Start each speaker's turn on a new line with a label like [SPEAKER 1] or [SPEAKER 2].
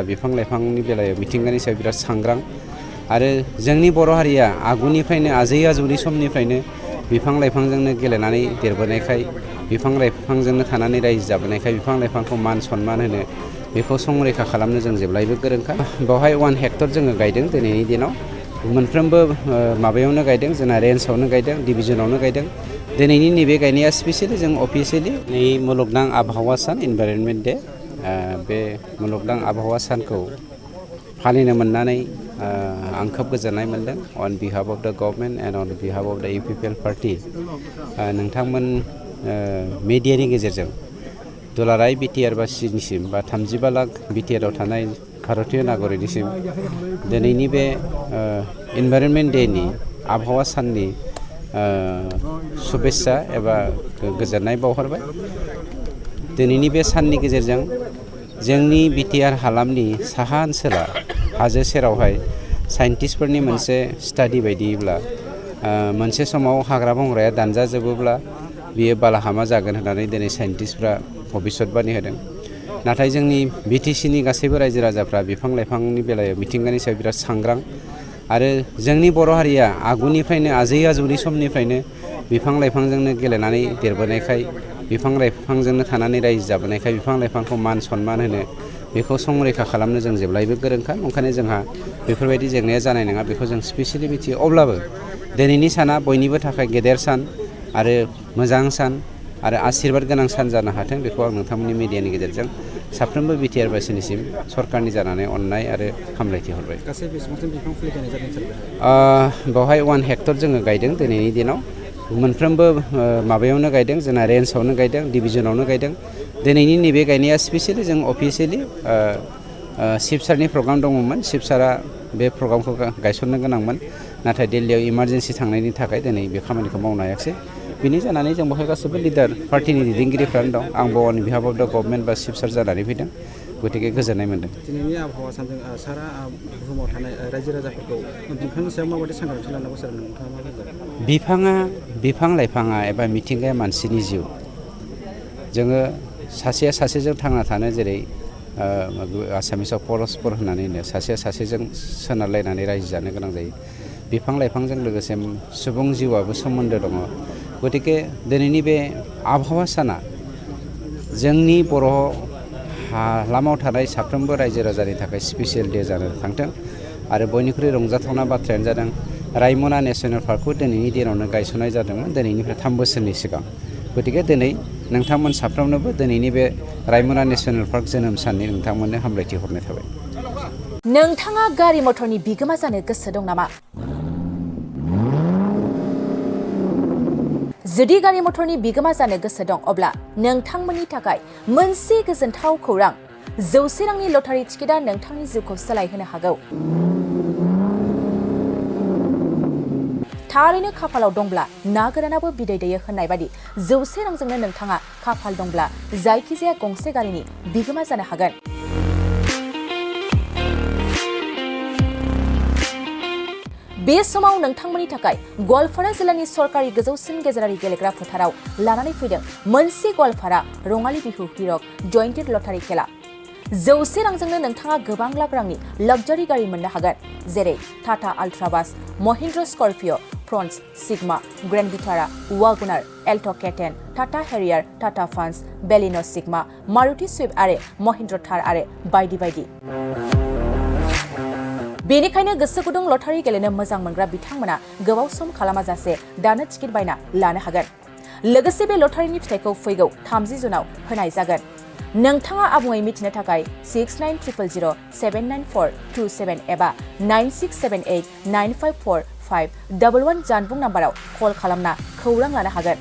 [SPEAKER 1] बिफां लाइफांनि बेलायाव मिथिंगानि सायाव बिराद सांग्रां आरो जोंनि बर' हारिया आगुनिफ्रायनो आजै आजौनि समनिफ्रायनो बिफां लाइफांजोंनो गेलेनानै देरबोनायखाय बिफां लाइफांजोंनो थानानै रायजो जाबोनायखाय बिफां लाइफांखौ मान सनमान होनो बेखौ संरैखा खालामनो जों जेब्लायबो गोरोंखा। बेवहाय 1 हेक्टर जोङो गायदों दिनैनि दिनाव मोनफ्रोमबो माबायावनो गायदों जोंना रेन्जआवनो गायदों डिभिजनावनो गायदों। दिनैनि नैबे गायनाया स्पेसियेलि जों अफिसियेलि नै मुलुगनां आबहावा सान इनभाइरनमेन्ट डे बे मुलुगनां आबहावा सानखौ फालिनो मोननानै आं खोब गोजोननाय मोनदों on behalf of the government and on behalf of the UPPL party नोंथांमोन मिडियानि गेजेरजों दुलाराय बिटिआर बासिनिसिम बा 35 लाख बिटिआरआव थानाय भारतीय नागरिकनिसिम दिनैनि बे इनभाइरनमेन्ट डेनि आबहावा साननि शुभेच्छा एबा गोजोननाय बावहरबाय। दिनैनि बे साननि गेजेरजों जोंनि बिटिआर हालामनि साहा ओनसोला हाजो सेरावहाय साइन्टिस्टफोरनि मोनसे स्टाडि बायदियैब्ला मोनसे समाव हाग्रा बंग्राया दानजाजोबोब्ला बियो बालाहामा जागोन होननानै दिनै साइन्टिस्टफ्रा भबिष्यतबाणी होदों। नाथाय जोंनि बिटिसिनि गासैबो रायजो राजाफ्रा बिफां लाइफांनि बेलायाव मिथिंगानि सायाव बिराद सांग्रां आरो जोंनि बर' हारिया आगुनिफ्रायनो आजै आजौनि समनिफ्रायनो बिफां लाइफांजोंनो गेलेनानै देरबोनायखाय बिफां लाइफांजोंनो थानानै रायजो जाबोनायखाय बिफां लाइफांखौ मान सनमान होनो बेखौ संरैखा खालामनो जों जेब्लायबो गोरोंखा। ओंखायनो जोंहा बेफोरबायदि जेंनाया जानाय नङा बेखौ जों स्पेसियेलि मिथियो। अब्लाबो दिनैनि साना बयनिबो थाखाय गेदेर सान आरो मोजां सान आरो आशीर्बाद गोनां सान जानो हाथों बेखौ आं नोंथांमोननि मिडियानि गेजेरजों साफ्रोमबो बिटिआर बासिनिसिम सरकारनि जानानै अननाय आरो हामलायथि हरबाय। बेवहाय 1 हेक्टर जोङो गायदों दिनैनि दिनाव मोनफ्रोमबो माबायावनो गायदों जोंना रेन्जआवनो गायदों डिभिजनावनो गायदों। दिनैनि नैबे गायनाया स्पेसियेलि जों अफिसियेलि चिफ सारनि प्रग्राम दङमोन। चिफ सारा बे प्रग्रामखौ गायसननो गोनांमोन नाथाय दिल्लीयाव इमारजेन्सि थांनायनि थाखाय दिनै बे खामानिखौ मावनो हायाखिसै। बिनि जानानै जों बेवहाय गासैबो लिडार पार्टिनि दैदेनगिरिफ्रानो दं। आंबो अन बिहाफ अफ द गभर्नमेन्ट बा चिफ सार जानानै फैदों गतिके गोजोननाय मोनदों।
[SPEAKER 2] दिनैनि आबहावा सानजों सारा बुहुमाव थानाय रायजो राजाफोरखौ बिफांनि सायाव माबायदि सांग्रांथि लानांगौ सार नोंथाङा मा बुंगोन?
[SPEAKER 1] बिफां लाइफाङा एबा मिथिंगाया मानसिनि जिउ। जोङो सासेया सासेजों थांना थानो जेरै आसामिसाव परस्पर होननानै होनो सासेया सासेजों सोनारलायनानै रायजो जानो गोनां जायो। बिफां लाइफांजों लोगोसे सुबुं जिउआबो सोमोन्दो दङ। गतिके दिनैनि बे आबहावा साना जोंनि बर' हालामाव थानाय साफ्रोमबो रायजो राजानि थाखाय स्पेसियेल डे जानो थांथों आरो बयनिख्रुइ रंजाथावना बाथ्रायानो जादों रायमना नेसनेल पार्कखौ दिनैनि दिनावनो गायसननाय जादोंमोन दिनैनिफ्राय 3 बोसोरनि सिगां। गतिके दिनै नोंथांमोन साफ्रोमनोबो दिनैनि बे रायमना नेसनेल पार्क जोनोम साननि नोंथांमोननो हामलायथि हरनाय थाबाय।
[SPEAKER 3] नोंथाङा गारि मटरनि बिगोमा जानो गोसो दं नामा? जुदि गारि मटरनि बिगोमा जानो गोसो दं अब्ला नोंथांमोननि थाखाय मोनसे गोजोनथाव खौरां 100 रांनि लटारि टिकेटआ नोंथांनि जिउखौ सोलायहोनो हागौ। थारैनो खाफालाव दंब्ला ना गोरानाबो बिदै दैयो होननाय बादि 100 रांजोंनो नोंथाङा खाफाल दंब्ला जायखिजाया गंसे गारिनि बिगोमा जानो हागोन। बे समाव नोंथांमोननि थाखाय गवालपारा जिल्लानि सरकारि गोजौसिन गेजेरारि गेलेग्रा फोथाराव लानानै फैदों मोनसे गवालपारा रङाली बिहु हिरक जयन्टेड लटारि खेला। 100 रांजोंनो नोंथाङा गोबां लाख रांनि लाक्जारि गारि मोननो हागोन जेरै टाटा आल्ट्राबास, Mahindra Scorpio', Fronx, Sigma, Grand Vitara, WagonR, Alto' K ten, Tata Harrier, Tata Punch, Baleno' Sigma, Maruti Swift आरो महिन्द्र थार आरो बायदि बायदि। बेनिखायनो गोसो गुदुं लटारि गेलेनो मोजां मोनग्रा बिथांमोना गोबाव सम खालामाजासे दानो टिकेट बायना लानो हागोन। लोगोसे बे लटारिनि फिथाइखौ फैगौ 30 जुनाव होनाय जागोन। नोंथाङा आबुङै मिथिनो थाखाय 6900079427 एबा 9678954511 जानबुं नाम्बाराव कल खालामना खौरां लानो हागोन।